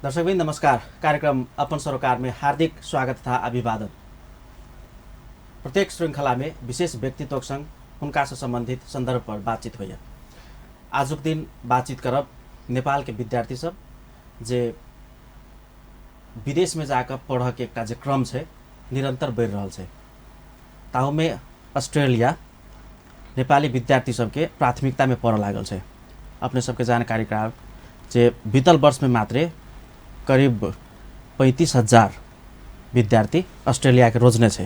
दर्शकवृन्द नमस्कार। कार्यक्रम अपन सरोकार में हार्दिक स्वागत तथा अभिवादन। प्रत्येक श्रृंखला में विशेष व्यक्तित्वक संग हुनका से संबंधित संदर्भ पर बातचीत होइए। आजुक दिन बातचीत करब नेपाल के विद्यार्थी सब जे विदेश में जाकर पढ़ के एकटा जे क्रम छै निरंतर बढ़ि रहल छै, ताहूमे ऑस्ट्रेलिया नेपाली विद्यार्थी सबके प्राथमिकता में पढ़ऽ लागल छै। अपने सबके जानकारी करायब जे बीतल वर्षमे मात्रे करीब 35,000 विद्यार्थी ऑस्ट्रेलियाके रोजने छै।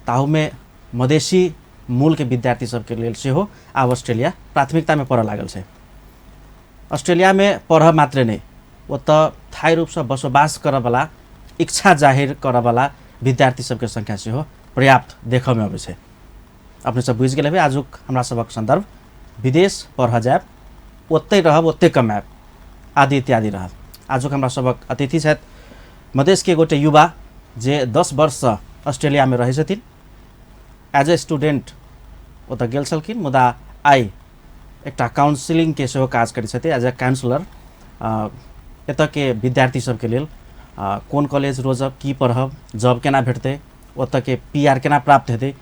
ताहूमे मधेसी मूलके विद्यार्थी सबके लेल सेहो आब ऑस्ट्रेलिया प्राथमिकतामे पढ़ऽ लागल छै। ऑस्ट्रेलियामे पढ़ऽ मात्रे नहि, ओतऽ स्थायी रूपसँ बसोबास करऽवला इच्छा जाहिर करऽवला विद्यार्थी सबके संख्या सेहो पर्याप्त देखऽमे अबै छै। अपने सब बुझि गेल हेबै आजुक हमरा सबक संदर्भ विदेश पढ़ऽ जायब, ओतहि रहब, ओतहि कमायब आदि इत्यादि रहत। आजुक हमरा सबक अतिथि छथि मधेशके गोटे युवा जे 10 वर्षसँ ऑस्ट्रेलियामे रहै छथिन। एज ए स्टूडेंट ओतऽ गेल छलखिन, मुदा आइ एकटा काउंसिलिंगके सेहो काज करै छथिन एज ए काउंसलर। एतऽके विद्यार्थी सबके लेल कोन कॉलेज रोजब, की पढ़ब, जॉब केना भेटतै, ओतऽके पीआर केना प्राप्त हेतै,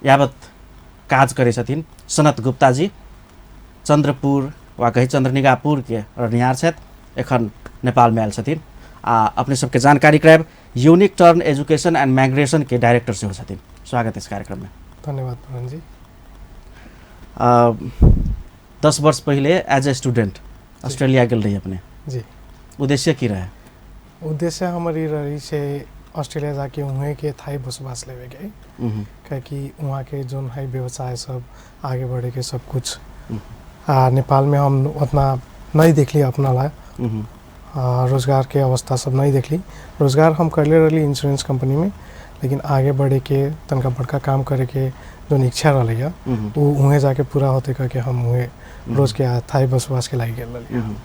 यावत काज करै छथिन सनत गुप्ता जी। चंद्रपुर वा कही चंद्रनिगापुर के रहनिहार छथि, एखन नेपालमे आयल छथिन। आ अपने सबके जानकारी करायब unique turn education and migration के डायरेक्टर सेहो छथिन। स्वागत इस कार्यक्रम में। धन्यवाद प्रवीण जी। 10 वर्ष पहले एज ए स्टूडेंट ऑस्ट्रेलिया गेल रही अपने। जी। उद्देश्य की रहे? उद्देश्य हमर ई रही से ऑस्ट्रेलिया जाके वहीं के थाई बसोबास लेवे के, काहे वहाँ के जोन है व्यवसाय सब आगे बढ़े के सब कुछ। आ नेपाल में हम उतना नहीं देखली अपना ला, रोजगार के अवस्था सब नहीं देखली। रोजगार हम करले रहली इंश्योरेंस कंपनी में, लेकिन आगे बढ़े के तनका बड़का काम करे के जोन इच्छा रही है वो वहीं जाके पूरा होते करके हम वहीं रोज के थाई बसोबास के लागि गेल रहली।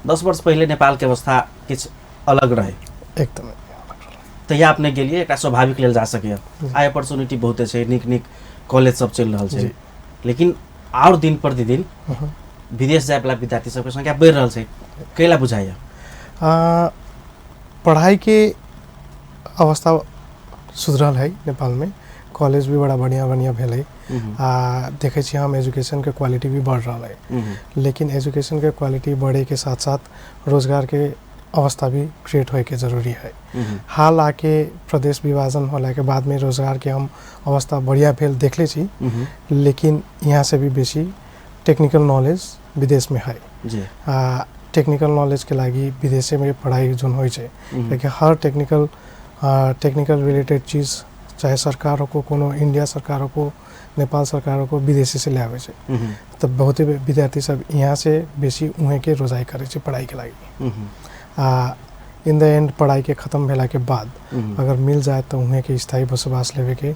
10 वर्ष पहले नेपाल के अवस्था किछु अलग रहे। एकदम। तहिया अपने गेलिए एकटा स्वाभाविक लेल जा सकैए, आइ अपॉर्चुनिटी बहुते छै, नीक नीक कॉलेज सब चलि रहल छै, लेकिन आओर दिन प्रतिदिन विदेश जायवला विद्यार्थी सबके संख्या बढ़ि रहल छै, कैला बुझाइए? पढ़ाई के अवस्था सुधरल है नेपाल में, कॉलेज भी बड़ा बढ़िया बढ़िया भेल है। आ देखै छी हम एजुकेशन के क्वालिटी भी बढ़ रहा है, लेकिन एजुकेशन के क्वालिटी बढ़े के साथ साथ रोजगार के अवस्था भी क्रिएट होए के जरूरी है। हाल आके प्रदेश विभाजन होला के बाद में रोजगार के हम अवस्था बढ़िया भेल देखले छी, लेकिन यहाँ से भी बेसी टेक्निकल नॉलेज विदेश में है। आ टेक्निकल नॉलेज के लागि विदेशे में पढ़ाई जोन होइ छै, कियाकि हर टेक्निकल रिलेटेड चीज चाहे सरकार को कोनो इंडिया सरकार को नेपाल सरकार को विदेशी से ले आबै छै, तऽ बहुते विद्यार्थी सब यहाँ से बेसी उहें के रोजाइ करै छै पढ़ाई के लागि। आ इन the end पढ़ाई के खत्म भेला के बाद अगर मिल जाए तो उहें के स्थायी बसोबास लेवे के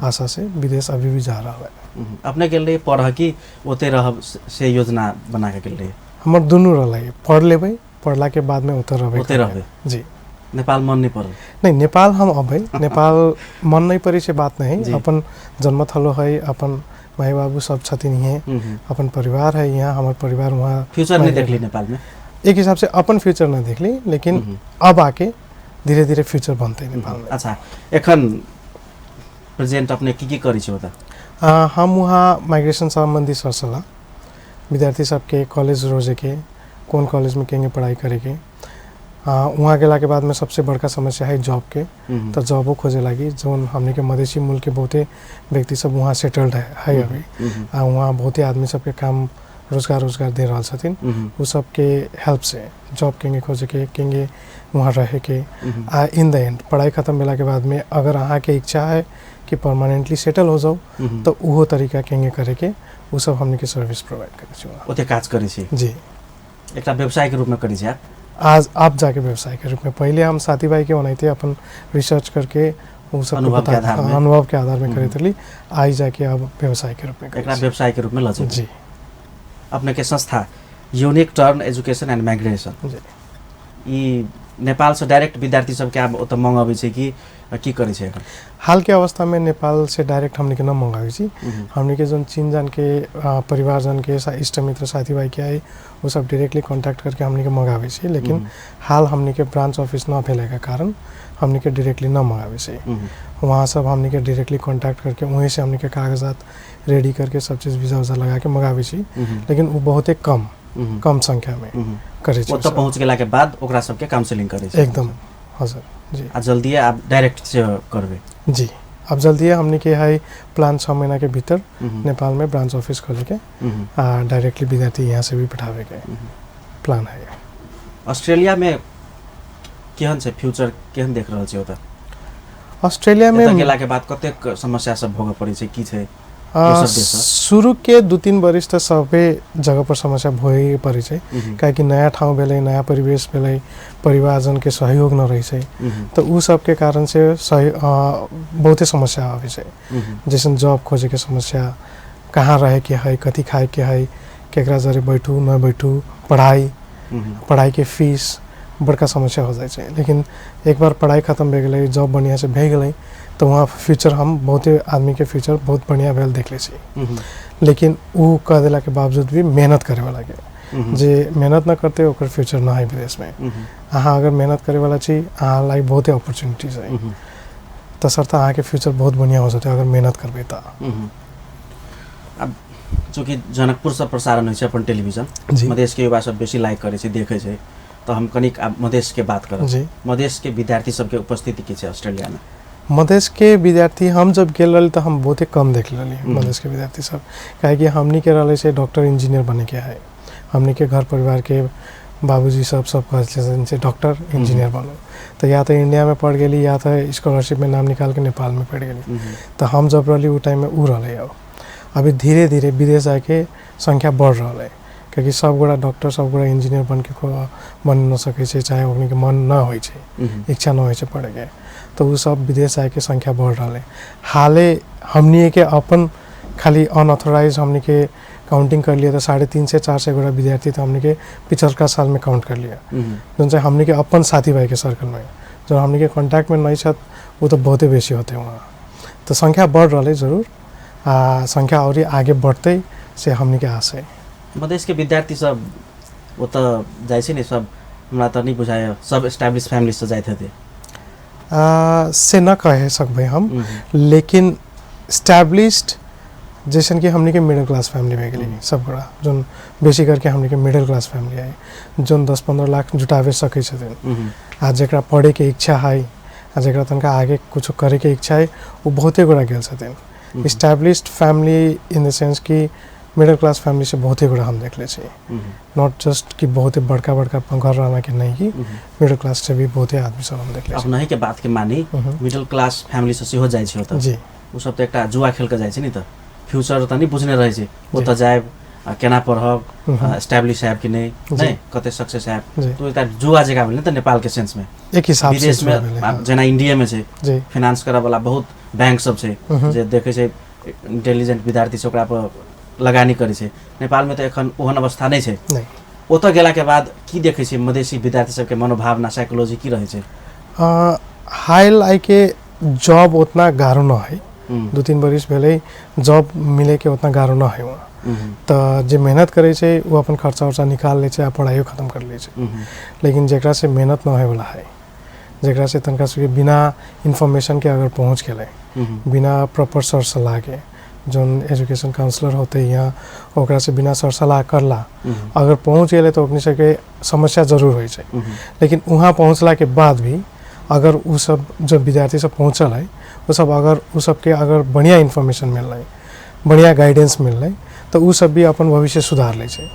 आशा से विदेश अभी भी जा रहा है। अपने गेल रही पढ़ की ओते रहब से योजना बना के गेल रही? हमर दुनू रहलै, पढ़ लेबै, पढ़ला के बाद में ओते रहबै। ओते रहबै। जी। नेपाल मन नहीं पड़ल? नहीं, नेपाल हम अबै, नेपाल मन नहीं पड़ै से बात नहीं, अपन जन्मथलो है, अपन माई बाबू सब छथिन हियाँ, अपन परिवार है यहाँ, हमर परिवार वहाँ। फ्यूचर नहीं देखली नेपाल में? एक हिसाब से अपन फ्यूचर नहीं देखली, लेकिन अब आके धीरे धीरे फ्यूचर बनते नेपाल में। अच्छा, एखन प्रेजेंट अपने की की करै छी ओतऽ? हम वहाँ माइग्रेशन संबंधी सरसल्लाह विद्यार्थी सबके कॉलेज रोजे के कोन कॉलेज में केंगे पढ़ाई करे के। वहाँ गेला के बाद में सबसे बड़का समस्या है जॉब के, तो जॉबो खोजे लागी जोन हमने के मधेसी मूल के बहुते व्यक्ति सब वहाँ सेटल्ड है अभी। आ वहाँ बहुते आदमी सबके काम रोजगार रोजगार दे रहल छथिन, उ सबके हेल्प से जॉब केंगे खोजे के, केंगे वहाँ रहे के। आ इन the end पढ़ाई खत्म भेला के बाद में अगर अहाँ के इच्छा है कि परमानेंटली सेटल हो जाओ तो उहो तरीका केंगे करे के उ सब हमने के सर्विस प्रोवाइड करै छी। ओते काज करै छी? जी। एकटा व्यवसाय के रूप में करै छी? आज आप जाके व्यवसाय के रूप में। पहले हम साथी भाई के बनाते अपन रिसर्च करके वो सब अनुभव के आधार में करे ली, आई जाके अब व्यवसाय के रूप में एकरा व्यवसाय के रूप में लजे। जी। अपने के संस्था unique turn education and migration, ई नेपालसँ डायरेक्ट विद्यार्थी सबके आब ओतऽ मंगाबै छै कि की करै छै एखन? हाल के अवस्था में नेपाल से डायरेक्ट हमनी के न मंगाबै छी। हमनी के जोन चिन जान के परिवारजन के इष्ट मित्र साथी भाई के आई वो सब डायरेक्टली कांटेक्ट करके हमनी के मंगाबै छी। लेकिन हाल हमनी के ब्रांच ऑफिस न भेले के कारण हमनी के डायरेक्टली न मंगाबै छी। वहाँ सब हमनी के डायरेक्टली कांटेक्ट करके वहीं से हमनी के कागजात रेडी करके सब चीज़ वीजा उजा लगा के मंगाबै छी। लेकिन वो बहुते कम कम संख्या में करै छी। ओतऽ पहुँच गेला के बाद ओकरा सबके काउंसलिंग करै छै एकदम। हाँ सर जी। आ जल्दी आब डायरेक्ट से करबै? जी, अब जल्दी हमनी के है प्लान 6 महीना के भीतर नेपाल में ब्रांच ऑफिस खोले के आ डायरेक्टली विद्यार्थी यहाँ से भी पठावे के प्लान है। ऑस्ट्रेलिया में केहन छै फ्यूचर, केहन देख रहल छै ओतऽ? ऑस्ट्रेलिया में गेला के बाद कतेक समस्या सब भोगऽ पड़ै छै, की छै? शुरू के 2-3 बरिस तऽ सभे जगह पर समस्या भोगे पड़ै छै, काहेकि नया ठाउँ भेलै, नया परिवेश भेलै, परिवारजन के सहयोग न रहै छै, तऽ उ सबके कारण से बहुते समस्या आबै छै। जैसन जॉब खोजे के समस्या, कहाँ रहे के है, कथी खाए के है, केकरा जरे बैठू न बैठू, पढ़ाई पढ़ाई के फीस बड़का समस्या हो जाइ छै। लेकिन एक बार पढ़ाई खत्म भए गेलै, जॉब बढ़िया से भए गेलै, तऽ वहाँ फ्यूचर हम बहुते आदमी के फ्यूचर बहुत बढ़िया भेल देखले छी। लेकिन उ कह देला के बावजूद भी मेहनत करे वाला के, जे मेहनत न करते ओकर फ्यूचर न है विदेश में। अहाँ अगर मेहनत करे वाला छी, अहाँ लाइक बहुते अपॉर्चुनिटीज है, तसर्थ अहाँ के फ्यूचर बहुत बढ़िया हो जेतै अगर मेहनत करबै तऽ। अब चूँकि जनकपुर से प्रसारण होइ छै अपन टेलीविजन, मधेश के युवा सब बेसी लाइक करै छै, देखै छै, तऽ हम कनिक आब मधेश के बात करब। मधेश के विद्यार्थी सबके उपस्थिति की छै ऑस्ट्रेलिया में? मधेश के विद्यार्थी हम जब गेल रही तो हम बहुते कम देख रही मधेश के विद्यार्थी सब, काहेकि हमनी के रहे से डॉक्टर इंजीनियर बने के है। हमनी के घर परिवार के बाबूजी सब सब कहते से डॉक्टर इंजीनियर बनो, तो या तो इंडिया में पढ़ गेली या तो स्कॉलरशिप में नाम निकाल के नेपाल में पढ़ गेली। तो हम जब रही उ टाइम में उ रहे। अब अभी धीरे धीरे विदेश जाके संख्या बढ़ रहा है, क्योंकि सब गोरा डॉक्टर सब गोरा इंजीनियर बन के बन न सकै छै, चाहे ओकनी के मन न होइ छै, इच्छा न होइ छै पढ़े के, तो उ सब विदेश जाके संख्या बढ़ रहा है। हाले हमनी के अपन खाली अनऑथोराइज हमनी के काउंटिंग कर लिया तो 350 से 400 गोरा विद्यार्थी तो हमनी के पिछलका साल में काउंट कर लिया, जौन चाहिँ हमनी के अपन साथी भाई के सर्कल में जो हमनी के कॉन्टैक्ट में नहीं छत वो तो बहुते बेसी होते वहाँ। तो संख्या बढ़ रहा है जरूर, आ संख्या और आगे बढ़ते से हमनी के आशा है। मधेश के विद्यार्थी सब ओतऽ जाइ छै ने सब, हमरा तऽ नहीं बुझाय सब एस्टैब्लिश फैमिली से जाइत हेतै से न कह सकबै हम, लेकिन एस्टैब्लिश्ड जैसन कि हमनी के मिडिल क्लास फैमिली भए गेलै सब गोरा, जोन बेसी करके हमनी के मिडिल क्लास फैमिली है, जोन 10-15 लाख जुटाबे सकै छथिन आ जकरा पढ़े के इच्छा है आ जकरा तनका आगे कुछ करे के इच्छा है वो बहुते गोरा गेल छथिन। Established family in the sense कि मिडिल क्लास फैमिली से बहुते गोरा हम देखले छी, not just कि बहुते बड़का बड़का घर रहना के नहीं, कि मिडिल क्लास से भी बहुते आदमी सब हम देखले छी। अपनही के बात के मानी मिडिल क्लास फैमिली से सेहो जाइ छै ओतऽ जी, ओ सब तऽ एकटा जुआ खेल के जाइ छै नि, तऽ फ्यूचर तऽ नहीं बुझने रहै छै, ओतऽ जायब केना पढ़ब, एस्टैब्लिश हैब कि नहीं, नहीं कते सक्सेस हैब, तो एकटा जुआ जगह भेलै ने तऽ नेपाल के सेंस में एक हिसाब से विदेश में जेना इंडिया में छै फाइनेंस करऽ वाला बहुत बैंक सब छै जे देखै छै इंटेलिजेंट विद्यार्थी छै ओकरा पर लगानी करै छै। नेपाल में तऽ एखन ओहन अवस्था नहीं छै। ओतऽ गेला के बाद की देखै छै मधेसी विद्यार्थी सबके मनोभावना साइकोलॉजी की रहै छै? हाल आइ के जॉब उतना गारो न है, 2-3 बरिस भेलै जॉब मिले के उतना गारो न है वहाँ, तऽ जे मेहनत करै छै वो अपन खर्चा उर्चा निकाल लै छै आ पढ़ाइयो खत्म कर लै छै। लेकिन जेकरा से मेहनत न होय वाला है, जेकरा से तनका से बिना इन्फॉर्मेशन के अगर पहुँच गेलै, बिना प्रॉपर सर सलाह के, जोन एजुकेशन काउंसलर होते यहाँ ओकरा से बिना सर सलाह करला अगर पहुँच गेलै तऽ ओकनी सबके समस्या जरूर होइ छै। लेकिन वहाँ पहुँचला के बाद भी अगर उ सब जो विद्यार्थी सब पहुँचल है वो सब अगर उ सबके अगर बढ़िया इन्फॉर्मेशन मिललै, बढ़िया गाइडेंस मिललै, तऽ उ सब भी अपन भविष्य सुधार लै छै।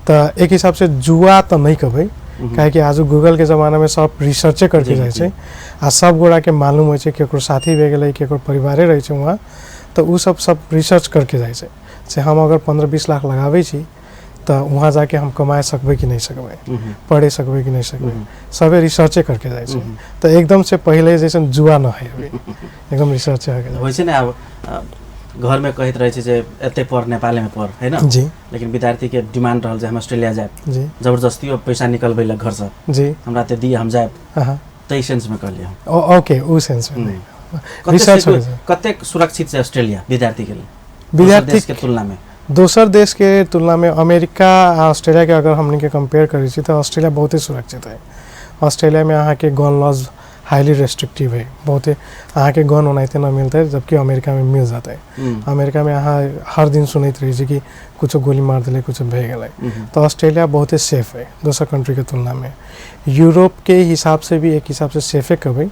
तऽ एक हिसाब से जुआ तऽ नहीं कहबै, काहेकि आज गूगल के जमाना में सब रिसर्चे करके जाइ छै आ सब गोरा के मालूम होइ छै, केकरो साथी भए गेलै, केकरो परिवारे रहै छै वहाँ, तऽ उ सब सब रिसर्च करके जाइ छै से हम अगर 15-20 लाख लगाबै छी तऽ वहाँ जाके हम कमाए सकबै कि नहीं सकबै, पढ़े सकबै कि नहीं सकबै, सबे रिसर्चे करके जाइ छै। तऽ एकदम से पहिले जैसन जुआ न है, अभी एकदम रिसर्च हो गेलै होइ छै ने। आब घरमे कहैत रहै छै जे एतै पढ़, नेपालेमे पढ़, है न? जी। लेकिन विद्यार्थीके डिमांड रहल जे हम ऑस्ट्रेलिया जायब। जी। जबरदस्तियो पैसा निकलबै लए घरसँ। जी। हमरा तऽ दिअ, हम जायब। अहाँ। ताहि सेन्समे कहलियै हम। ओके, ओ सेन्समे। कतेक रिसर्च सिक्योर- होइ छै। कतेक सुरक्षित छै ऑस्ट्रेलिया विद्यार्थीके लेल दोसर विद्यार्थी देशके तुलनामे? दोसर देशके तुलनामे अमेरिका आ ऑस्ट्रेलियाके अगर हमनीके कंपेयर करै छी तऽ ऑस्ट्रेलिया बहुते सुरक्षित है। ऑस्ट्रेलियामे अहाँके गन लॉज हाईली रेस्ट्रिक्टिव है, बहुते अहाँके गन ओनाहिते न मिलतै, जबकि अमेरिकामे मिल जेतै। अमेरिकामे अहाँ हर दिन सुनैत रहै छी कि कुछो गोली मार देलै, कुछो भए गेलै। तऽ ऑस्ट्रेलिया बहुते सेफ है दोसर कंट्रीके तुलनामे। यूरोपके हिसाब से भी एक हिसाब से सेफे कहबै,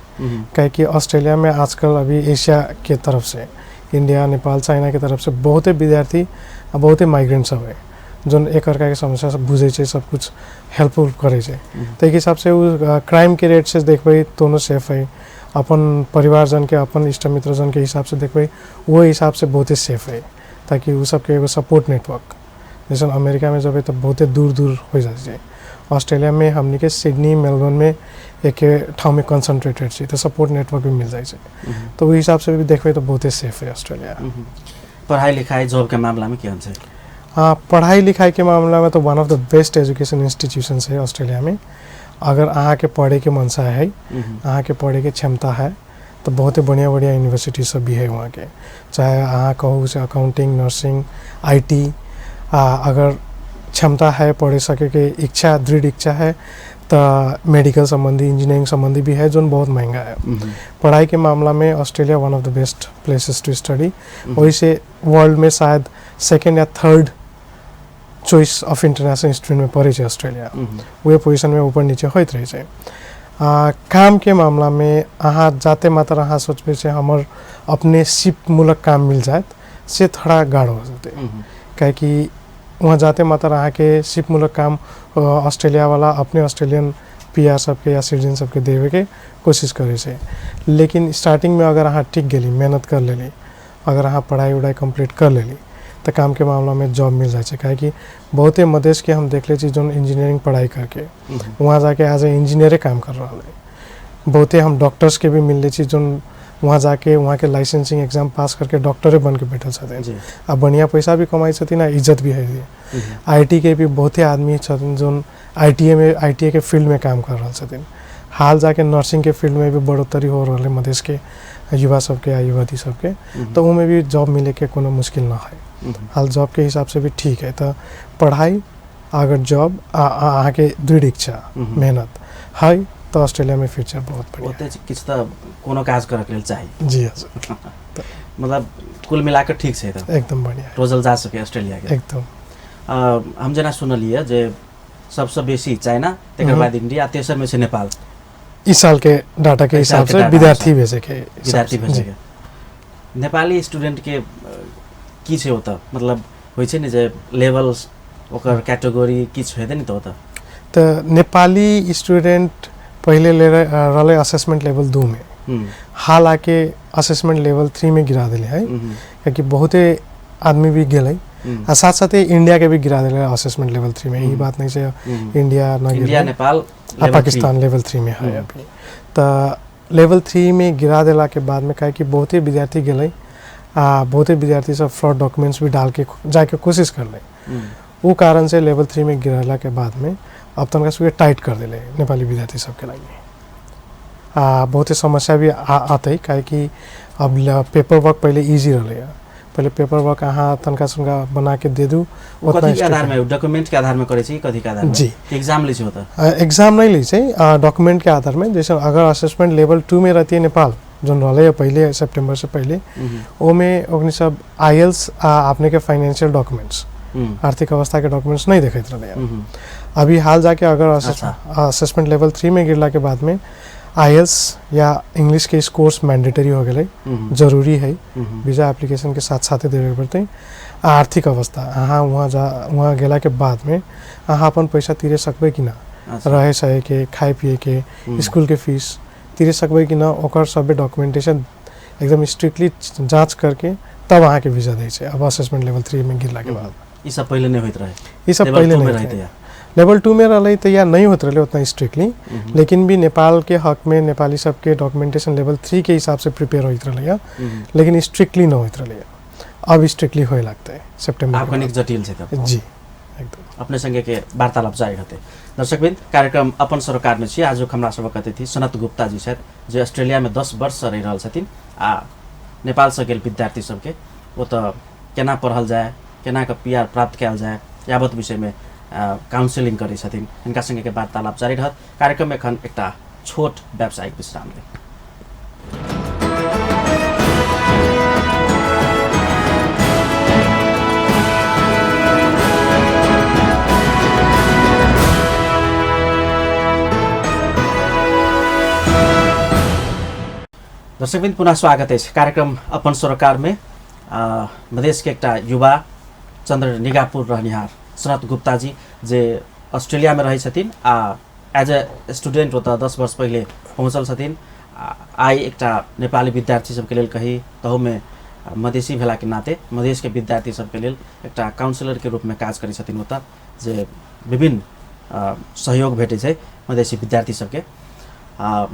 काहेकि ऑस्ट्रेलियामे आजकल अभी एशिया के तरफ से, इंडिया, नेपाल, चाइना के तरफ से बहुते विद्यार्थी आ बहुते माइग्रेंट सब है, जोन एक अर्काके समस्या सब बुझै छै, सब कुछ हेल्प उल्प करै छै। ताहिके हिसाबसँ ओ क्राइमके रेट से देखबै दोनो सेफ है। अपन परिवारजनके, अपन इष्ट मित्रजनके हिसाबसँ देखबै, ओहि हिसाबसँ बहुते सेफ है, ताकि ओ सबके एगो सपोर्ट नेटवर्क। जैसे अमेरिकामे जेबै तऽ बहुते दूर दूर हो जाइ छै। ऑस्ट्रेलियामे हमनीके सिडनी, मेलबर्नमे एके ठाउँमे कंसंट्रेटेड छी, तऽ सपोर्ट नेटवर्क भी मिल जाइ छै। तऽ ओहि हिसाबसँ भी देखबै तऽ बहुते सेफ है ऑस्ट्रेलिया। पढ़ाइ लिखाइ, जॉबके मामलामे केहन छै? हाँ, पढ़ाई लिखाई के मामला में तो one of the best education institutions है ऑस्ट्रेलिया में। अगर अहाँके पढ़े के मनसा है, अहाँके पढ़े के क्षमता है, तऽ बहुते बढ़िया बढ़िया यूनिवर्सिटी सब भी है वहाँके। चाहे अहाँ कहू से अकाउंटिंग, नर्सिंग, IT, आ अगर क्षमता है, पढ़े सके के इच्छा, दृढ़ इच्छा है, तऽ मेडिकल संबंधी, इंजीनियरिंग संबंधी भी है, जोन बहुत महंगा है। पढ़ाई के मामला में Australia one of the best places to study. वही से वर्ल्ड में शायद सेकेंड या third choice of international student में पड़ै छै ऑस्ट्रेलिया। उहे पोजिशनमे ऊपर नीचे होइत रहै छै। कामके मामलामे अहाँ जाते मात्र अहाँ सोचबै छै हमर अपने सिपमूलक काम मिल जायत, से थोड़ा गाढ़ो हो जेतै, काहेकि वहाँ जाते मात्र अहाँके सिपमूलक काम ऑस्ट्रेलियावाला अपने ऑस्ट्रेलियन पीआर सबके या सिटीजन सबके देबेके कोशिश करै छै। लेकिन स्टार्टिंगमे अगर अहाँ टिक गेली, मेहनत कर लेली, अगर अहाँ पढ़ाइ उढ़ाइ कम्प्लीट कर लेली, तऽ कामके मामलामे जॉब मिल जाइ छै। काहेकि बहुते मधेशके हम देखले छी जोन इंजीनियरिंग पढ़ाइ करके वहाँ जाके एज ए इंजीनियरे काम कर रहल है। बहुते हम डॉक्टर्सके भी मिलले छी जोन वहाँ जाके वहाँके लाइसेंसिंग एग्जाम पास करके डॉक्टरे बन के बैठल छथिन आ बढ़िया पैसा भी कमाइ छथिन आ इज्जत भी है। IT के भी बहुते आदमी छथिन जोन आईटीए के फील्डमे काम कर रहल छथिन। हाल जाके नर्सिंगके फील्डमे भी बढ़ोतरी हो रहल है मधेशके युवा सबके आ युवती सबके, तऽ ओहिमे भी जॉब मिलेके कोनो मुश्किल न है। हाल जॉबके हिसाबसँ भी ठीक है। तऽ पढ़ाइ, अगर जॉब आ अहाँके दृढ़ इच्छा, मेहनत है, तऽ ऑस्ट्रेलियामे फ्यूचर बहुत बढ़िया। ओते किछु तऽ कोनो काज करऽके लेल चाही। जी हजुर। मतलब कुल मिलाकऽ ठीक छै तऽ? एकदम बढ़िया। रोजल जा सके ऑस्ट्रेलियाके? एकदम। हम जेना सुनलियै जे सबसँ बेसी चाइना, तकर बाद इंडिया, तेसरमे छै नेपाल। इस सालके डाटाके एहि सालके हिसाबसँ डाटा विद्यार्थी अनुसार। भेजेके हिसाबसँ। विद्यार्थी जी। भेजेके। नेपाली स्टूडेंटके की छै ओतऽ? मतलब होइ छै ने जे लेवल, ओकर कैटेगरी किछु हेतै ने तऽ ओतऽ? तऽ नेपाली स्टूडेंट पहिले ले रहलै असेसमेंट लेवल 2मे। हाल आके असेसमेंट लेवल 3मे गिरा देले है, कियाकि बहुते आदमी भी गेलै आ साथ साथे इंडिया के भी गिरा देले असेसमेंट लेवल 3मे। ई बात नहीं छै इंडिया न इंडिया, गेलै। नेपाल आ लेवल 3। पाकिस्तान लेवल 3मे है अभी। तऽ लेवल 3मे गिरा देलाके बादमे काहेकि बहुते विद्यार्थी गेलै आ बहुते विद्यार्थी सब फ्रॉड डॉक्यूमेंट्स भी डाल के जाके कोशिश करलै, ओ कारण से लेवल 3मे गिरलाके बादमे अब तनका सबके टाइट कर देले नेपाली विद्यार्थी सबके लागि। आ बहुते समस्या भी आतै, काहेकि अब पेपर वर्क पहिले इजी रहलै। पहिले पेपर वर्क अहाँ तनका सुनका बना के दे दू। ओ उतना कथीके स्ट्रिक्ट आधारमे? डॉक्यूमेंट के आधारमे करै छै कि कथीके आधारमे? जी। एग्जाम लै छै ओतऽ? एग्जाम नहीं लै छै, डॉक्यूमेंट के आधार में। जैसे अगर असेसमेंट लेवल 2 में रहती है नेपाल, जोन रहलै है पहिले, सितंबर से पहिले, ओमे ओकनी सब आईएल्स आ अपने के फाइनेंशियल डॉक्यूमेंट्स, आर्थिक अवस्था के डॉक्यूमेंट्स नहीं देखैत रहलै। अभी हाल जाके अगर असेसमेंट लेवल 3 में गिरला के बाद में आईएल्स या इंग्लिश के कोर्स मैंडेटरी हो गेलै, जरूरी है। वीजा एप्लीकेशन के साथ साथे देवे के पड़तै। आ आर्थिक अवस्था, अहाँ वहाँ जा वहाँ गेला के बाद में अहाँ अपन पैसा तिरे सकबै कि ना, रहे सहे के, खाए पिए के, स्कूल के फीस तिरे सकबै कि ना, ओकर सबे डॉक्यूमेंटेशन एकदम स्ट्रिक्टली जांच करके तब अहाँके वीजा दै छै अब असेसमेंट लेवल 3 में गिरला के बाद। ई सब पहिले नहि होइत रहे? ई सब लेवल पहिले 2 में नहीं रहते रहते। या लेवल 2 में रहलै तऽ या नहीं होइत रहलै उतना स्ट्रिक्टली, लेकिन भी नेपाल के हक में नेपाली सबके डॉक्यूमेंटेशन लेवल 3 के हिसाब से प्रिपेयर होइत रहलै, लेकिन स्ट्रिक्टली न होइत रहलै। अब स्ट्रिक्टली होए लगतै सितंबर आब कनिक जटिल छै तब। जी एकदम। अपने संगे के वार्तालाप जारी रहतै। दर्शकवृन्द, कार्यक्रम अपन सरोकार में छी। आजुक हमरा सबक अतिथि सनत गुप्ता जी छथि, जे ऑस्ट्रेलिया में 10 वर्ष से रहि रहल छथिन आ नेपाल से गेल विद्यार्थी सबके ओतऽ केना पढ़ल जाय, केना कऽ पीआर प्राप्त कयल जाय, यावत विषय में काउंसिलिंग करै छथिन। हिनका संगे के वार्तालाप जारी रहत। कार्यक्रम एखन एकटा छोट व्यावसायिक विश्राम लेल। दर्शकवृन्द, पुनः स्वागत अछि कार्यक्रम अपन सरोकार में। मधेश के एकटा युवा चंद्र निगापुर रहनिहार सनत गुप्ता जी, जे ऑस्ट्रेलिया में रहै छथिन आ एज ए स्टूडेंट ओतऽ 10 वर्ष पहिले पहुँचल छथिन। आइ एकटा नेपाली विद्यार्थी सबके लेल कही, तहूमे मधेसी भेलाके नाते मधेशके विद्यार्थी सबके लेल एकटा काउंसिलरके रूपमे काज करै छथिन ओतऽ, जे विभिन्न सहयोग भेटै छै मधेसी विद्यार्थी सबके।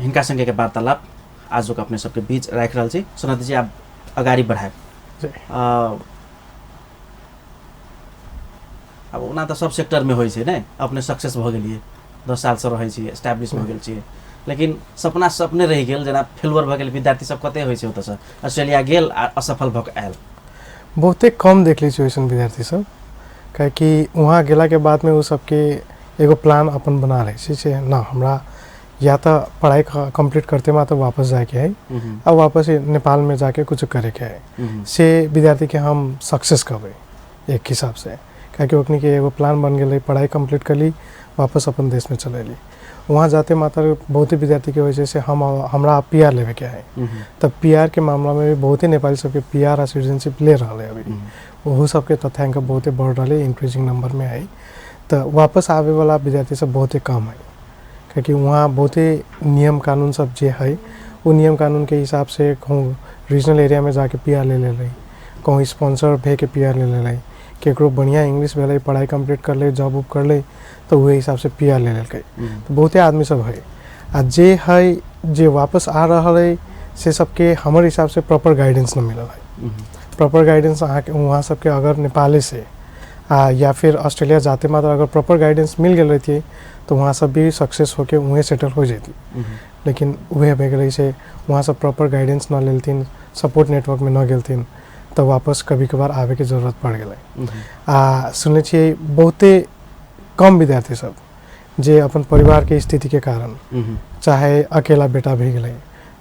हिनका संगेके वार्तालाप आजुक अपने सबके बीच राखि रहल छी। सनत जी, आब अगाडि बढ़ायब। आब ओना तऽ सब सेक्टरमे होइ छै ने, अपने सक्सेस भऽ गेलियै, 10 सालसँ रहै छियै, एस्टैब्लिश भऽ गेल छियै, लेकिन सपना सपने रहि गेल। जेना फेलुअर भऽ गेल विद्यार्थी सब कते होइ छै ओतऽसँ ऑस्ट्रेलिया गेल आ असफल भऽ कऽ आयल। बहुते कम देखले छियै ओइसन विद्यार्थी सब, काहेकि वहाँ गेलाके बादमे ओ सबके एगो प्लान अपन बना लै छै से ना हमरा या तऽ पढ़ाई कंप्लीट करते मात्र वापस जाके है आ वापस नेपाल में जाके कुछ करे के है, से विद्यार्थी के हम सक्सेस कहबै एक हिसाब से, काहेकि ओकनी के एगो प्लान बन गेलै, पढ़ाई कंप्लीट करली वापस अपन देश में चल अयली। वहाँ जाते मात्र बहुते विद्यार्थी के होइ छै से हम हमरा पी आर लेवे के है, तऽ पी आर के मामला में भी बहुते नेपाली सबके पी आर आ सिटीजनशिप ले रहल है अभी, ओहो सबके तथ्यांक बहुते बढ़ रहल है, इंक्रीजिंग नंबर में है। तऽ वापस आबे वाला विद्यार्थी सब बहुते कम है, काहेकि वहाँ बहुते नियम कानून सब जे है वो नियम कानून के हिसाब से कहूँ रीजनल एरिया में जाके पी आर ले ले रही, कहूँ स्पॉन्सर भे के पी आर ले ले रही, केकरो बढ़िया इंग्लिश भेलै पढ़ाई कंप्लीट कर ले जॉब उब कर ले तो वही हिसाब से पी आर ले लेलकै। तो बहुते आदमी सब है आ जे है जे वापस आ रहल है से सबके हमर हिसाब से प्रॉपर गाइडेंस न मिलल है। प्रॉपर गाइडेंस अहाँके वहाँ सबके अगर नेपाले से आ या फिर ऑस्ट्रेलिया जाते मात्र अगर प्रॉपर गाइडेंस मिल गेल रहितियै तो वहाँ सब भी सक्सेस होके वहें सेटल हो जैती, लेकिन वह भए गेलै से वहाँ सब प्रॉपर गाइडेंस न लेलथिन, सपोर्ट नेटवर्क में न गेलथिन, तऽ वापस कभी कभार आबैके जरूरत पड़ि गेलै। आ सुनले छियै बहुते कम विद्यार्थी सब जे अपन परिवारके स्थितिके कारण चाहे अकेला बेटा भए गेलै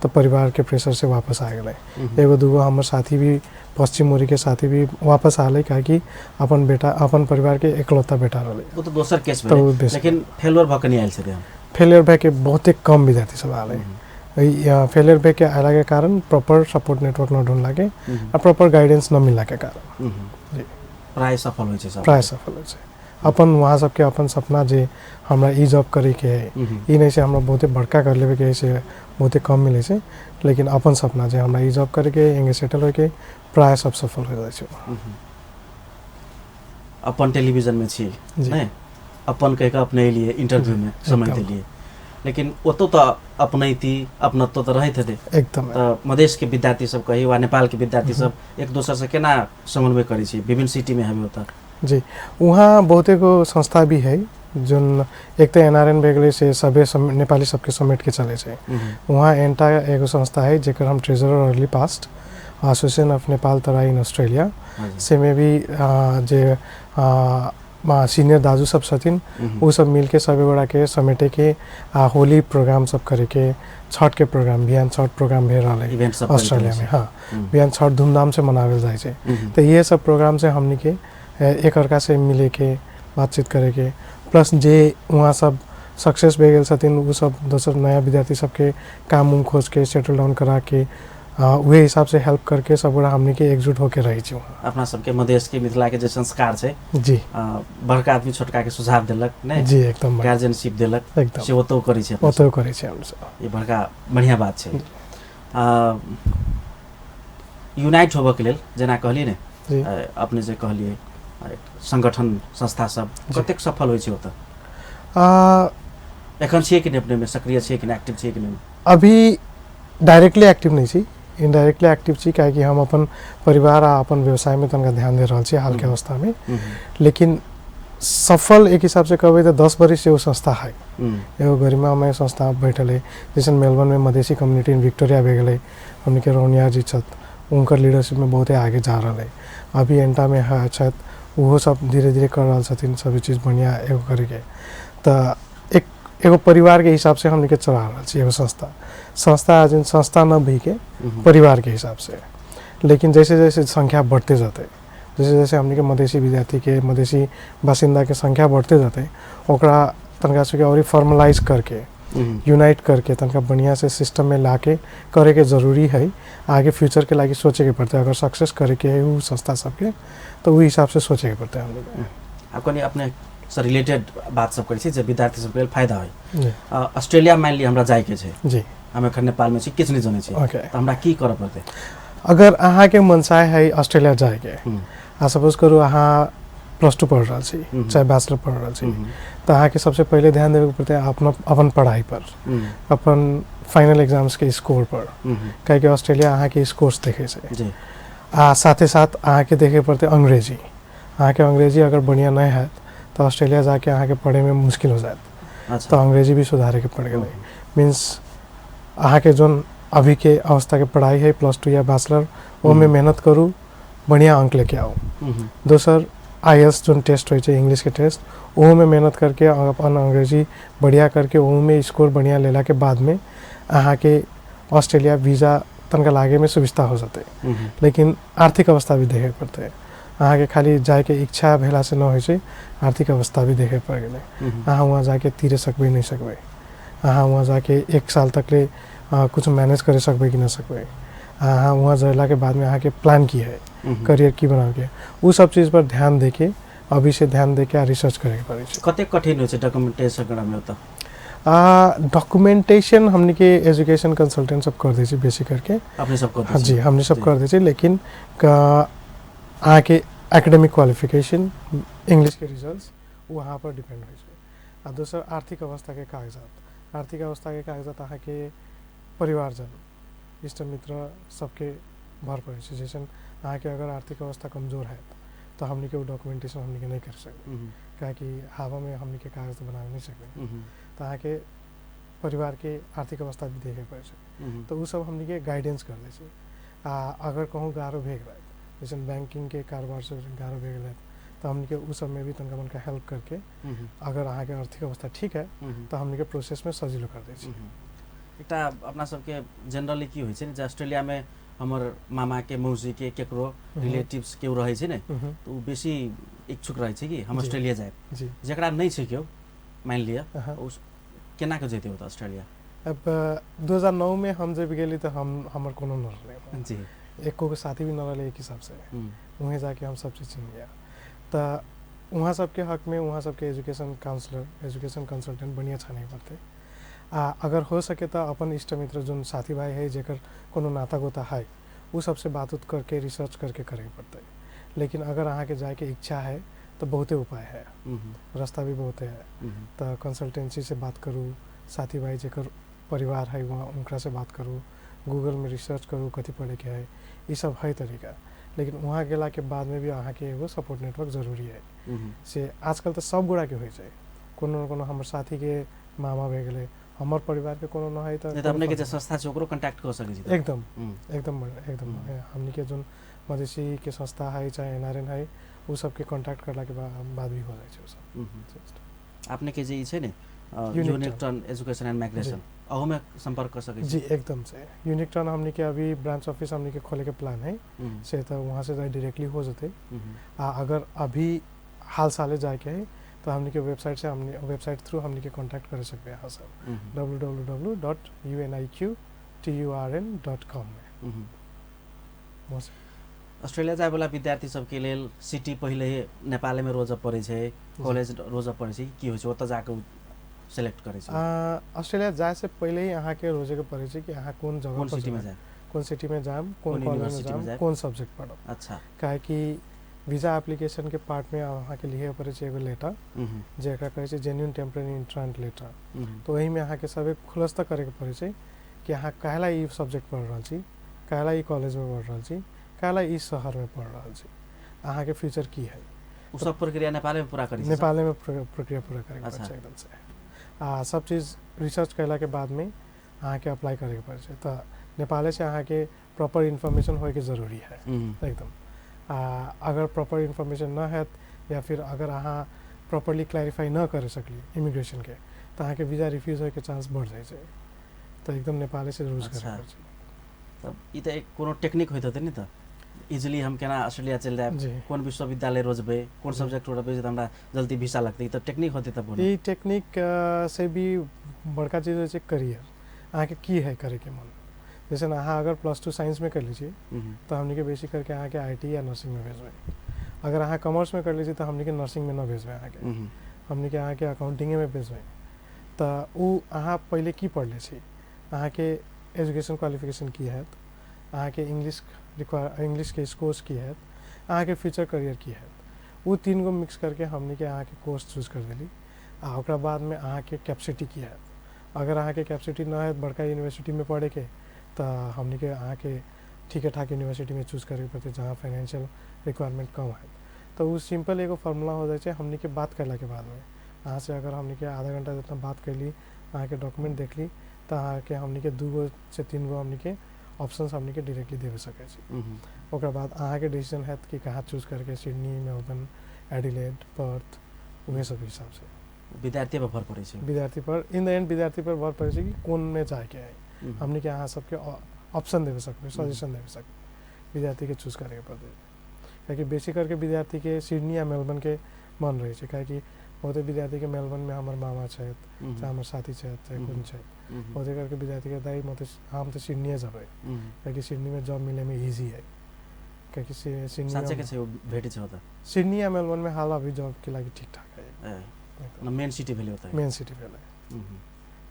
तऽ परिवारके प्रेशर से वापस आ गेलै। एगो दूगो हमर साथी भी पश्चिम मोरीके साथी भी वापस आलै, काहेकि अपन बेटा अपन परिवारके एकलौता बेटा रहलै। ओ तऽ दोसर केस भेलै, लेकिन फेल्योर भऽ के नहि आयल छथिन। फेल्योर भए के बहुते कम विद्यार्थी सब आलै। फेल्योर भए के आयलाके कारण प्रॉपर सपोर्ट नेटवर्क न ढूंढलाके आ प्रॉपर गाइडेंस न मिललाके कारण प्राय सफल होइ छै सब, प्राय सफल होइ छै। अपन वहाँ सबके अपन सपना जे हमरा ई जॉब करैके है, ई नहि छै हमरा बहुते बड़का कर लेबेके है से बहुते कम मिलै छै, लेकिन अपन सपना जे हमरा ई जॉब करैके है, एंगे सेटल होइके, प्राय सब सफल हो जाइ छै। अपन टेलीविजन में छी नहि, अपन कहि कऽ अपने एलियै इंटरव्यू में समय देलियै, लेकिन ओतौ तऽ अपनैती अपनत्व तऽ रहैत हेतै एकदम। तऽ मधेश के विद्यार्थी सब कही वा नेपाल के विद्यार्थी सब एक दोसर से केना समन्वय करै छी विभिन्न सिटी में हमे ओतऽ? जी, वहाँ बहुते गो संस्था भी है जोन एक तऽ एन आर एन भए गेलै से सबे नेपाली सबके समेट के चलै छै। वहाँ एंटा एगो संस्था है जेकर हम ट्रेजरर रहली past, association of Nepal Terai in Australia, से में भी जे सीनियर दाजू सब छथिन ओ सब मिलके सब गोटा के समेटे के आ होली प्रोग्राम सब करे के, छठ के प्रोग्राम, बिहान छठ प्रोग्राम भए रहल है ऑस्ट्रेलिया में, हाँ बिहान छठ धूमधाम से मनावल जाइ छै। तऽ ये सब प्रोग्राम से हमनी के एक अर्का से मिले के बातचीत करे के, प्लस जे वहाँ सब सक्सेस भए गेल छथिन ओ सब दोसर नया विद्यार्थी सबके काम उम खोज के सेटल डाउन करा के उहे हिसाब से हेल्प करके सब गोटा हमनी के एकजुट होके रहै छी वहाँ। अपना सबके मधेश के मिथिला के जे संस्कार छै जी, बड़का आदमी छोटका के सुझाव देलक ने जी, एकदम गार्जियनशिप देलक एकदम, से ओतौ करै छै, ओतौ करै छै हमसब। ई बड़का बढ़िया बात छै। यूनाइट होबऽ के लेल जेना कहलियै ने अपने जे कहलियै संगठन संस्था सब कतेक सफल होइ छै ओतऽ? एखन छियै कि नहि अपने में सक्रिय छियै कि नहि, एक्टिव छियै कि नहि? अभी डायरेक्टली एक्टिव नहीं छी, इनडायरेक्टली एक्टिव छी, काहेकि हम अपन परिवार आ अपन व्यवसायमे तनिका ध्यान दे रहल छी हालके अवस्थामे। लेकिन सफल एक हिसाब से कहबै तऽ 10 बरिस एगो संस्था है, एगो गरिमामय संस्था बैठल है। जैसे मेलबर्न में मधेसी कम्युनिटी इन विक्टोरिया भए गेलै, हमनीके रौनिया जी छथि, उनकर लीडरशिपमे बहुते आगे जा रहल है। अभी एंटामे छथि, ओहो सब धीरे धीरे कर रहल छथिन सभी चीज बढ़िया एगो करके। तऽ एक एगो परिवारके हिसाब से हमनीके चला रहल छी एगो संस्था, संस्था आज संस्था न भी के परिवार के हिसाब से। लेकिन जैसे जैसे संख्या बढ़ते जाते, जैसे जैसे हमनी के मधेसी विद्यार्थी के मधेसी बासिन्दा के संख्या बढ़ते जाते, ओकरा तनका सबके और फॉर्मलाइज करके यूनाइट करके तनका बढ़िया से सिस्टम में लाके करे के जरूरी है। आगे फ्यूचर के लागि सोचे के पड़ते, अगर सक्सेस करे के है उ संस्था सबके तो वही हिसाब से सोचे के पड़ते हम लोग। आप कनी अपने से रिलेटेड बात सब करै छी जे विद्यार्थी सबके लेल फायदा होइ। ऑस्ट्रेलिया मान ली हमरा जाय के छै जी, हम एखन नेपाल में छी, किछु नहि जनै छी, तऽ हमरा की करऽ पड़तै? अगर अहाँके मनसाय है ऑस्ट्रेलिया जायके, आ सपोज करू अहाँ +2 पढ़ रहल छी चाहे बैचलर पढ़ रहल छी, तऽ अहाँके सबसे पहिले ध्यान देबे के पड़तै अपना अपन पढ़ाई पर, अपन फाइनल एग्जाम्स के स्कोर पर, काहेकि ऑस्ट्रेलिया अहाँके स्कोर्स देखै छै। आ साथे साथ अहाँके देखे पड़तै अंग्रेजी। अहाँके अंग्रेजी अगर बढ़िया नहि हैत तऽ ऑस्ट्रेलिया जाके अहाँके पढ़ैमे मुश्किल हो जायत। तऽ अंग्रेजी भी सुधारैके पड़ गेलै। मीन्स अहाँके जोन अभी के अवस्था के पढ़ाई है +2 या बैचलर, ओहिमे मेहनत करू, बढ़िया अंक लेके आउ। दोसर IELTS जोन टेस्ट होइ छै इंग्लिश के टेस्ट, ओहोमे मेहनत करके अपन अंग्रेजी बढ़िया करके ओहोमे स्कोर बढ़िया लेला के बादमे अहाँके ऑस्ट्रेलिया वीजा तनका लागेमे सुविस्ता हो जेतै। लेकिन आर्थिक अवस्था भी देखे पड़तै। अहाँके खाली जायके इच्छा भेलासँ न होइ छै, आर्थिक अवस्था भी देखे पड़ गेलै। अहाँ वहाँ जाके तिरे सकबै नहि सकबै, अहाँ वहाँ जाके 1 साल तकले कुछ मैनेज करे सकबै कि नहि सकबै, अहाँ वहाँ जयलाके बादमे अहाँके प्लान की है, करियर की बनाबके, उ सब चीज पर ध्यान देके अभी से ध्यान देके आ रिसर्च करेके पड़ै छै। कतेक कठिन होइ छै डॉक्यूमेंटेशन करामे ओतऽ? डॉक्यूमेंटेशन हमनी के एजुकेशन कंसल्टेंट सब कर दै छै बेसी करके, अपने सब कर दै छै? जी, हमनी सब कर दै छै। लेकिन अहाँके एकेडमिक क्वालिफिकेशन, इंग्लिश के रिजल्ट वहाँ पर डिपेंड होइ छै। आ दोसर आर्थिक अवस्थाके कागजात, आर्थिक अवस्थाके कागजात अहाँके परिवारजन, इष्ट मित्र सबके भर पड़ै छै। जैसन अहाँके अगर आर्थिक अवस्था कमजोर हैत तऽ हमनीके ओ डॉक्यूमेंटेशन हमनीके नहि कर सकबै, काहेकि हवामे हमनीके कागज बनाबे नहि सकबै। तऽ अहाँके परिवारके आर्थिक अवस्था भी देखे पड़ै छै। तऽ ओ सब हमनीके गाइडेंस कर दै छै। आ अगर कहूँ गारो भए गेलै, जैसन बैंकिंगके कारोबार से गारो भए गेलै, तऽ हमनीके ओ सबमे भी तनका मनका हेल्प करके अगर अहाँके आर्थिक अवस्था ठीक है तऽ हमनीके प्रोसेसमे सजिलो कर दै छै। एकटा अपना सबके जनरली की होइ छै ने जे ऑस्ट्रेलियामे हमर मामाके मौसीके केकरो रिलेटिव्स केओ रहै छै ने, तऽ ओ बेसी इच्छुक रहै छै कि हम ऑस्ट्रेलिया जायब। जकरा नहि छै केओ, मानि लिअ, ओ केना कऽ जेतै ओतऽ ऑस्ट्रेलिया? अब 2009 में हम जब गेली तऽ हमर कोनो न रहलै जी, एको गो साथी भी न रहलै एक हिसाब से। वहीं जाके हम सब चीज चिन्ह गया। तऽ वहाँ सबके हक में वहाँ सबके एजुकेशन काउंसलर, एजुकेशन कंसल्टेंट बढ़िया छाने पड़तै। आ अगर हो सके तऽ अपन इष्ट मित्र जोन साथी भाई है जेकर कोनो नाता गोता है, उ सबसे बात उत करके रिसर्च करके करे पड़तै। लेकिन अगर अहाँके जायके इच्छा है तऽ बहुते उपाय है, रास्ता भी बहुते है। तऽ कंसल्टेंसी से बात करू, साथी भाई जेकर परिवार है वहाँ उनका से बात करू, गूगल में रिसर्च करू कथी पढ़ैके है, ई सब है तरीका। लेकिन वहाँ गेलाके बादमे भी अहाँके एगो सपोर्ट नेटवर्क जरूरी है। से आजकल तऽ सब गोटाके होइ छै, कोनो न कोनो हमर साथीके मामा भए गेलै, हमर परिवारके कोनो न है तऽ अपने के जे संस्था छै ओकरो कांटेक्ट कऽ सकै छी। एकदम एकदम एकदम हमनी के जोन मधेसी के संस्था है चाहे NRN है, उ सबके कांटेक्ट करला के बाद भी हो जाइ छै। सब अपने के जे ई छै ने unique turn education and migration, अहूमे संपर्क कर सकै छी? जी एकदम से। यूनिक टर्न हमनी के अभी ब्रांच ऑफिस हमनी के खोले के प्लान है, से तऽ वहाँ से डायरेक्टली हो जेतै। आ अगर अभी हाल साले जाके है तो हमनी के वेबसाइट से हमनी वेबसाइट थ्रू हमनी के कांटेक्ट कर सकबै अहाँ सब www.uniqturn.com में। ऑस्ट्रेलिया जाय वाला विद्यार्थी सबके लेल सिटी पहिले नेपालमे रोजऽ पड़ै छै, कॉलेज रोजऽ पड़ै छै, की होइ छै ओतऽ जाके सेलेक्ट करै छै? ऑस्ट्रेलिया जाय से पहिले ही अहाँके रोजैके पड़ै छै कि अहाँ कोन जगह कोन सिटीमे जायब, कोन सिटीमे जायब, कोन कॉलेजमे जायब, कोन सब्जेक्ट पढ़ब। अच्छा, काहेकि वीजा एप्लीकेशन के पार्ट में अहाँके लिखे पड़ै छै एगो लेटर, जेकरा कहै छै जेन्युइन टेम्परेरी एंट्रेंट लेटर। तऽ ओहिमे अहाँके सब खुलस्ता करैके पड़ै छै कि अहाँ काहेला ई सब्जेक्ट पढ़ रहल छी, काहेला ई कॉलेजमे पढ़ि रहल छी, काहेला ई शहरमे पढ़ि रहल छी, अहाँके फ्यूचर की है। उ सब प्रक्रिया नेपालमे पूरा करै छै? नेपालमे प्रक्रिया पूरा करैके पड़ै छै एकदम से। आ सब चीज रिसर्च कयलाके बादमे अहाँके अप्लाई करैके पड़ै छै। तऽ नेपाले से अहाँके प्रॉपर इन्फॉर्मेशन होइके जरूरी है एकदम। आ अगर प्रॉपर इन्फॉर्मेशन न हैत या फिर अगर अहाँ प्रॉपरली क्लैरिफाई न कर सकली इमिग्रेशनके, तऽ अहाँके वीजा रिफ्यूज होइके चांस बढ़ जाइ छै। तऽ एकदम नेपाले से रोज करे पड़ै छै। तब ई तऽ एक कोनो टेक्निक होइत होतै ने, तऽ इजिली हम केना ऑस्ट्रेलिया चलि जायब, कोन विश्वविद्यालय रोजबै, कोन सब्जेक्ट रोजबै जे हमरा जल्दी वीसा लगतै, ई तऽ टेक्निक होतै। तब ई टेक्निक से भी बड़का चीज होइ छै करियर, अहाँके की है करैके मन। जैसे अहाँ अगर +2 साइंसमे कर लै छी तऽ हमनीके बेसी करके अहाँके IT या नर्सिंगमे भेजबै। अगर अहाँ कॉमर्समे कर लै छी तऽ हमनीके नर्सिंगमे न भेजबै अहाँके, हमनीके अहाँके अकाउंटिंगेमे भेजबै। तऽ ओ अहाँ पहिले की पढ़ले छी, अहाँके एजुकेशन क्वालिफिकेशन की हैत, अहाँके इंग्लिश इंग्लिशके कोर्स की हैत, अहाँके फ्यूचर करियर की हैत, ओ 3 गो मिक्स करके हमनीके अहाँके कोर्स चूज कर देली। आ ओकरा बादमे अहाँके कैपेसिटी की हैत, अगर अहाँके कैपेसिटी न हैत बड़का यूनिवर्सिटीमे पढ़ैके तऽ हमनीके अहाँके ठीके ठाक यूनिवर्सिटीमे चूज करैके पड़तै जहाँ फाइनेंशियल रिक्वायरमेंट कम हैत। तऽ ओ सिंपल एगो फॉर्मूला हो जाइ छै हमनीके बात करलाके बादमे। अहाँसँ अगर हमनीके आधा घंटा जितना बात कैली, अहाँके डॉक्यूमेंट देखली, तऽ अहाँके हमनीके 2 गो से 3 गो हमनीके ऑप्शंस हमनीके डायरेक्टली देबे सकै छी। ओकरा बाद अहाँके डिसीजन हैत कि कहाँ चूज करके, सिडनी, मेलबर्न, एडिलेड, पर्थ, उहे सब हिसाबसँ। विद्यार्थी पर भर पड़ै छै, विद्यार्थी पर इन the end विद्यार्थी पर भर पड़ै छै कि कोनमे जाइके है। हमनी के अहाँ सबके ऑप्शन देबे सकबै, सजेशन देबे सकबै, विद्यार्थीके चूज करैके पड़तै। कियाकि बेसी करके विद्यार्थीके सिडनी या मेलबर्नके मन रहै छै, काहेकि बहुते विद्यार्थीके मेलबर्नमे हमर मामा छथि, चाहे हमर साथी छथि, चाहे कोन छथि, बहुते करके विद्यार्थीके दाइ म तऽ हम तऽ सिडनीए जेबै, कियाकि सिडनीमे जॉब मिलैमे इजी है। कियाकि सिडनी भेटै छै ओतऽ, सिडनी या मेलबर्नमे हाल अभी जॉबके लागि ठीक ठाक है, मेन सिटी भेलै ओतऽ, मेन सिटी भेलै।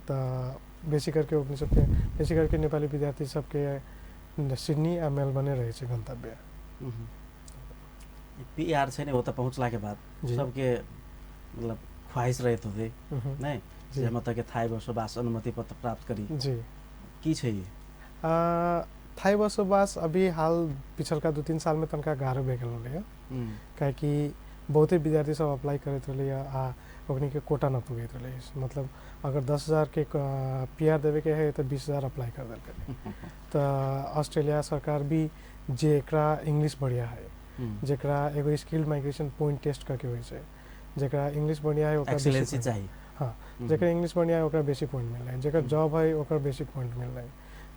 तऽ बेसी करके अपने सबके बेसी करके नेपाली विद्यार्थी सबके सिडनी आ मेलबर्ने रहै छै गन्तव्य। पीआर छै ने ओतऽ पहुँचलाके बाद सबके मतलब ख्वाहिश रहैत होतै नहि जे हम ओतऽके थाई बसोबास अनुमति पत्र प्राप्त करी, जी की छै ई? थाई बसोबास अभी हाल पिछलका 2-3 सालमे तनका गाह्रो भए गेल रहलै, काहेकि बहुते विद्यार्थी सब अप्लाई करैत रहलै आ ओकनीके कोटा न पुगैत रहलै। मतलब अगर 10,000 के पीआर देबेके है तऽ 20,000 अप्लाई कर देलकै। तऽ ऑस्ट्रेलिया सरकार भी जेकरा इंग्लिश बढ़िया है, जेकरा एगो स्किल्ड माइग्रेशन पॉइंट टेस्ट करके होइ छै, जेकरा इंग्लिश बढ़िया है ओकरा एक्सीलेंसी चाही, हाँ, जेकरा इंग्लिश बढ़िया है ओकरा बेसी पॉइंट मिललै, जेकर जॉब है ओकरा बेसी पॉइंट मिललै,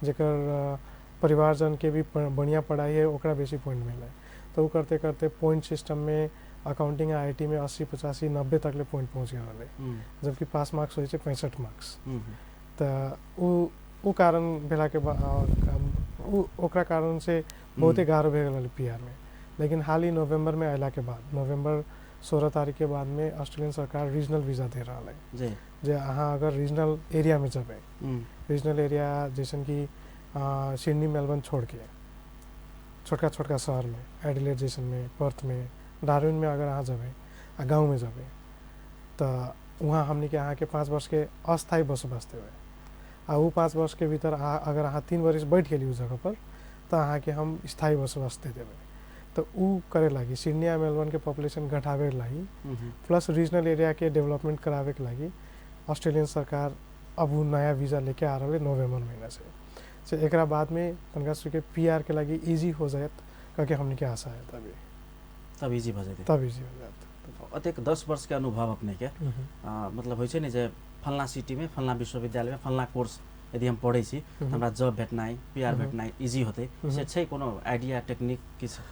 जेकर परिवारजनके भी बढ़िया पढ़ाई है ओकरा बेसी पॉइंट मिललै। तऽ ओ करते करते पॉइंट सिस्टममे अकाउंटिंग आ IT में 80, 85, 90 तकले पॉइंट पहुँच गेल रहलै, जबकि पास मार्क्स होइ छै 65 मार्क्स। तऽ ओ कारण भेलाके बाद ओकरा कारण से बहुते गाह्रो भए गेल रहलै पीआर में। लेकिन हाल ही नवम्बरमे अयलाके बाद, नवम्बर 16 तारीख के बादमे ऑस्ट्रेलियन सरकार रीजनल वीजा दे रहल है, जे अहाँ अगर रीजनल एरियामे जेबै, रीजनल एरिया जैसन कि सिडनी मेलबर्न छोड़ के छोटका छोटका शहरमे, एडिलेड जैसनमे, पर्थमे, डार्विनमे अगर अहाँ जेबै आ गाँवमे जेबै तऽ वहाँ हमनीके अहाँके 5 वर्षके अस्थायी बसोबास देबै। आ ओ 5 वर्षके भीतर अगर अहाँ 3 वर्ष बैठ गेली ओ जगहपर तऽ अहाँके हम स्थायी बसोबास दे देबै। तऽ उ करे लागि सिडनी आ मेलबर्नके पॉपुलेशन घटाबे लागि प्लस रीजनल एरियाके डेवलपमेंट कराबेके लागि ऑस्ट्रेलियन सरकार अब उ नया वीजा लेके आ रहल है नवम्बर महीना से। एकरा बादमे तनका सबके पीआर के लागि इजी हो जायत करके हमनीके आशा है। तभी तब इजी भऽ जेतै, तब इजी हो जायत। अतेक 10 वर्षके अनुभव अपनेके, मतलब होइ छै ने जे फल्ना सिटीमे फल्ना विश्वविद्यालयमे फल्ना कोर्स यदि हम पढ़ै छी तऽ हमरा जॉब भेटनाइ, पीआर भेटनाइ इजी होतै, से छै कोनो आइडिया टेक्निक किछु?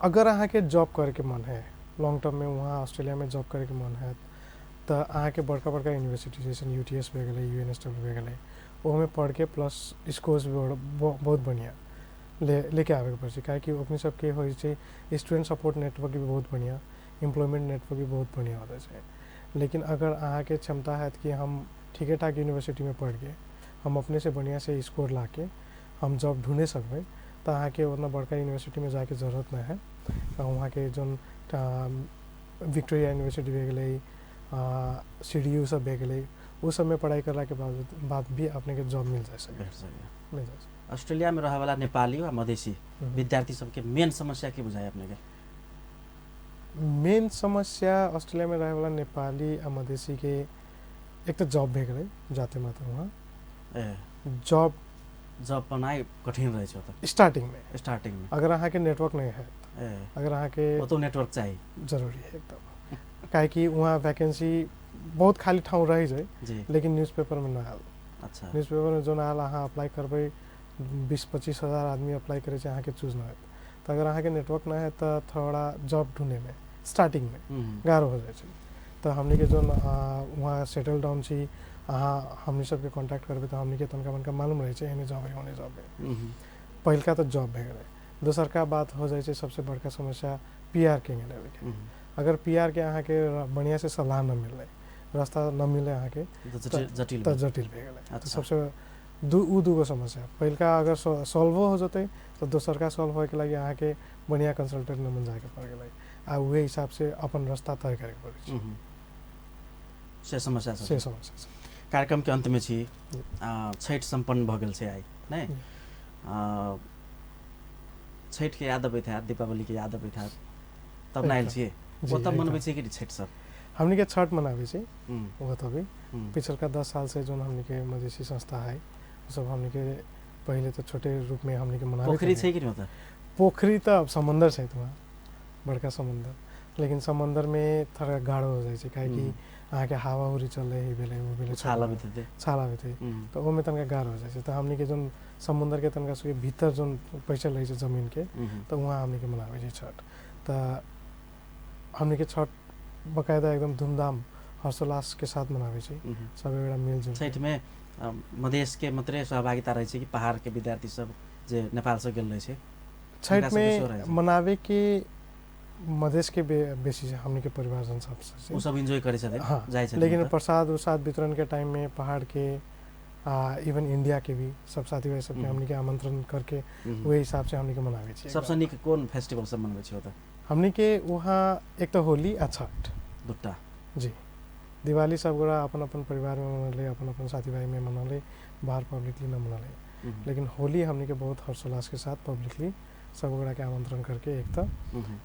अगर अहाँके जॉब करैके मन है लॉन्ग टर्ममे, वहाँ ऑस्ट्रेलियामे जॉब करैके मन है तऽ अहाँके बड़का बड़का यूनिवर्सिटी जैसे UTS भए गेलै, UNSW भए गेलै, ओहोमे पढ़के प्लस स्कोर्स भी बहुत बढ़िआँ लेके आबैके पड़ै छै। काहेकि अपने सबके होइ छै स्टूडेंट सपोर्ट नेटवर्क भी बहुत बढ़िआँ, एम्प्लॉयमेंट नेटवर्क भी बहुत बढ़िआँ होइ छै। लेकिन अगर अहाँके क्षमता हैत कि हम ठीके ठाक यूनिवर्सिटीमे पढ़िके हम अपने से बढ़िआँ से स्कोर लाके हम जॉब ढूँढे सकबै तऽ अहाँके उतना बड़का यूनिवर्सिटीमे जाइके जरूरत नहि है। तऽ वहाँके जौन विक्टोरिया यूनिवर्सिटी भए गेलै, CDU सब भए गेलै, ओ सबमे पढ़ाई करला के बाद भी अपने के जॉब मिल जा सके, मिल जा सके। ऑस्ट्रेलिया में रहे वाला नेपाली वा मधेसी विद्यार्थी सबके मेन समस्या के बुझाए अपने के? मेन समस्या ऑस्ट्रेलिया में रहे वाला नेपाली आ मधेसी के एक तो जॉब भे गेलै जाते मात्र वहाँ जॉब जॉब बनाइ कठिन रहै छै ओतऽ स्टार्टिंग में अगर अहाँके नेटवर्क नहीं है, अगर अहाँके ओतौ नेटवर्क चाहिए जरूरी है एकदम, काहेकि वहाँ वैकेंसी बहुत खाली ठाउँ रह जाए लेकिन न्यूज़पेपर में न आयल। अच्छा, न्यूज़पेपर में जो आयल अहाँ अप्लाई करबै 20-25 हजार आदमी अप्लाई करै छै, अहाँके चूज न होत। तऽ अगर अहाँके नेटवर्क न है तऽ थोड़ा जॉब ढूँढैमे स्टार्टिंग में गारो हो जाइ छै। तऽ हमनी के जोन वहाँ सेटल डाउन छी, अहाँ हमनी सबके कॉन्टैक्ट करबै तऽ हमनी के तनका मनका मालूम रहै छै एने जॉब है ओने जॉब है। पहिलका तऽ जॉब भए गेलै। दोसरका बात हो जाइ छै सबसे बड़का समस्या पीआर के लेबैके। अगर पीआर के अहाँके बढ़िआँ से सलाह न मिललै, रास्ता न मिले अहाँके तऽ जटिल भए गेलै। तऽ सबसे दूगो समस्या, पहिलका अगर सॉल्वो हो जेतै तऽ दोसरका सॉल्व होइके लागि अहाँके बढ़िआँ कंसल्टेंट नमन जाइके पड़ गेलै आ उहे हिसाब से अपन रास्ता तय करैके पड़ै छै। से समस्या से समस्या। कार्यक्रम के अंत में छी, छठि सम्पन्न भऽ गेल छै आइ नहि, छठि के याद अबैत हैत, दीपावली के याद अबैत हैत, तब ने आयल छियै ओतऽ मनबै छियै कि छठि सब? हमनी के छठ मनाबै छी वो तभी पिछलका 10 साल से जोन हमनी के मधेसी संस्था है सब हमनी के पहले तो छोटे रूप में हमनी के मनाबै। पोखरी छै कि नहीं ओतऽ? पोखरी तऽ समंदर छै वहाँ, बड़का समंदर, लेकिन समंदर में थोड़ा गाढ़ो हो जाइ छै काहेकि अहाँके हवा उरी चलै है भेलै ओ भेलै छाल अबैत हेतै, छाल अबैत है तऽ ओहिमे तनका गाढ़ हो जाइ छै। तऽ हमनी के जोन समुद्र के तनका सबके भीतर जोन पैसा लै छै जमीन के तऽ वहाँ हमनी के मनाबै छै छठ। तऽ हमनी के छठ बकायदा एकदम धूमधाम हर्षोल्लास के साथ मनाबै छै सब एउटा मिलजुल। छठि में मधेश के मात्रै सहभागिता रहै छै कि पहाड़ के विद्यार्थी सब जे नेपाल से गेल रहै छै? छठि में मनावे के मधेश के बेसी छै, हमनी के परिवारजन सब ओ सब एंजॉय करै छथिन, हाँ, जाइ छथिन। लेकिन प्रसाद उसाद वितरण के टाइम में पहाड़ के इवन इंडिया के भी सब साथी भाई सबके हमनी के आमंत्रण करके वही हिसाब से हमनी के मनाबै छियै। सबसँ नीक कोन फेस्टिवल सब मनबै छै ओतऽ? हमनी के वहाँ एक तऽ होली आ छठ दुटा जी। दिवाली सब गोरा अपन अपन परिवार में मनौले, अपन अपन साथी भाई में मनौले, बाहर पब्लिकली न मनौले। लेकिन होली हमनी के बहुत हर्षोल्लास के साथ पब्लिकली सब गोरा के आमंत्रण करके एक तऽ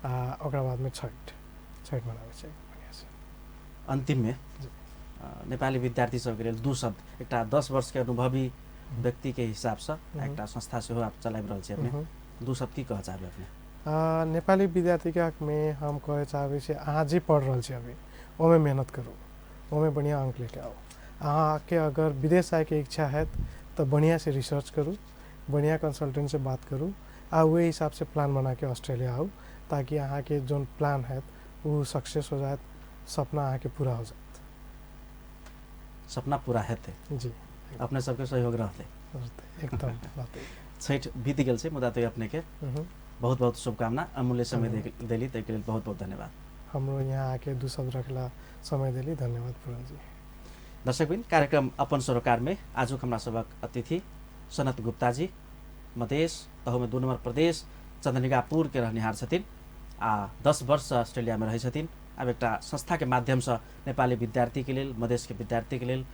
आ ओकरा बाद में छठ छठ मनाबै छै बढ़िआँ से। अंतिम में नेपाली विद्यार्थी सबके लेल दू शब्द, एकटा 10 वर्ष के अनुभवी व्यक्ति के हिसाबसँ एकटा संस्था सेहो आप चलाबि रहल छी अपने, दू शब्द की कहऽ चाहबै अपने? नेपाली विद्यार्थीके हकमे हम कहऽ चाहबै छी अहाँ जे पढ़ रहल छी अभी ओहिमे मेहनत करू, ओहिमे बढ़िआँ अङ्क लेके आउ। अहाँके अगर विदेश आइके इच्छा हैत तऽ बढ़िआँसँ रिसर्च करू, बढ़िआँ कंसल्टेंटसँ बात करू आ ओहि हिसाबसँ प्लान बनाके ऑस्ट्रेलिया आउ ताकि अहाँके जोन प्लान हैत ओ सक्सेस हो जायत, सपना अहाँके पूरा हो जायत। सपना पूरा हेतै जी, अपने सबके सहयोग रहतै एकदम रहतै। छठि बीत गेल छै मुदा तैयो अपने के बहुत बहुत शुभकामना, अमूल्य समय देली ताहिके लेल बहुत बहुत धन्यवाद। हमरो यहाँ आके दू शब्द रखला समय देली, धन्यवाद पूरन जी। दर्शकबिन, कार्यक्रम अपन सरोकार में आजुक हमरा सबक अतिथि सनत गुप्ता जी मधेश तहुमे 2 नम्बर प्रदेश चंदनिगापुर के रहनिहार छथिन आ 10 वर्ष ऑस्ट्रेलिया में रहै छथिन। आब एकटा संस्था के माध्यमसँ नेपाली विद्यार्थीके लेल, मधेशके विद्यार्थीके लेल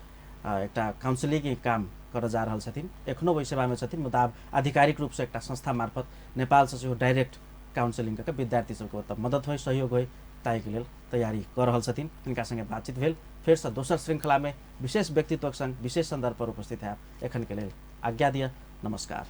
एकटा काउंसलिंग काम करऽ जा रहल छथिन। एखनो ओहि सेवामे छथिन मुदा आब आधिकारिक रूपसँ एकटा संस्था मार्फत नेपालसँ सेहो डायरेक्ट काउंसलिंग कऽ के विद्यार्थी सबके ओतऽ मदद होइ, सहयोग होइ ताहिके लेल तैयारी कऽ रहल छथिन। हिनका संगे बातचीत भेल। फेरसँ दोसर श्रृंखलामे विशेष व्यक्तित्वक संग विशेष सन्दर्भ पर उपस्थित हैब। एखनके लेल आज्ञा दिअ, नमस्कार।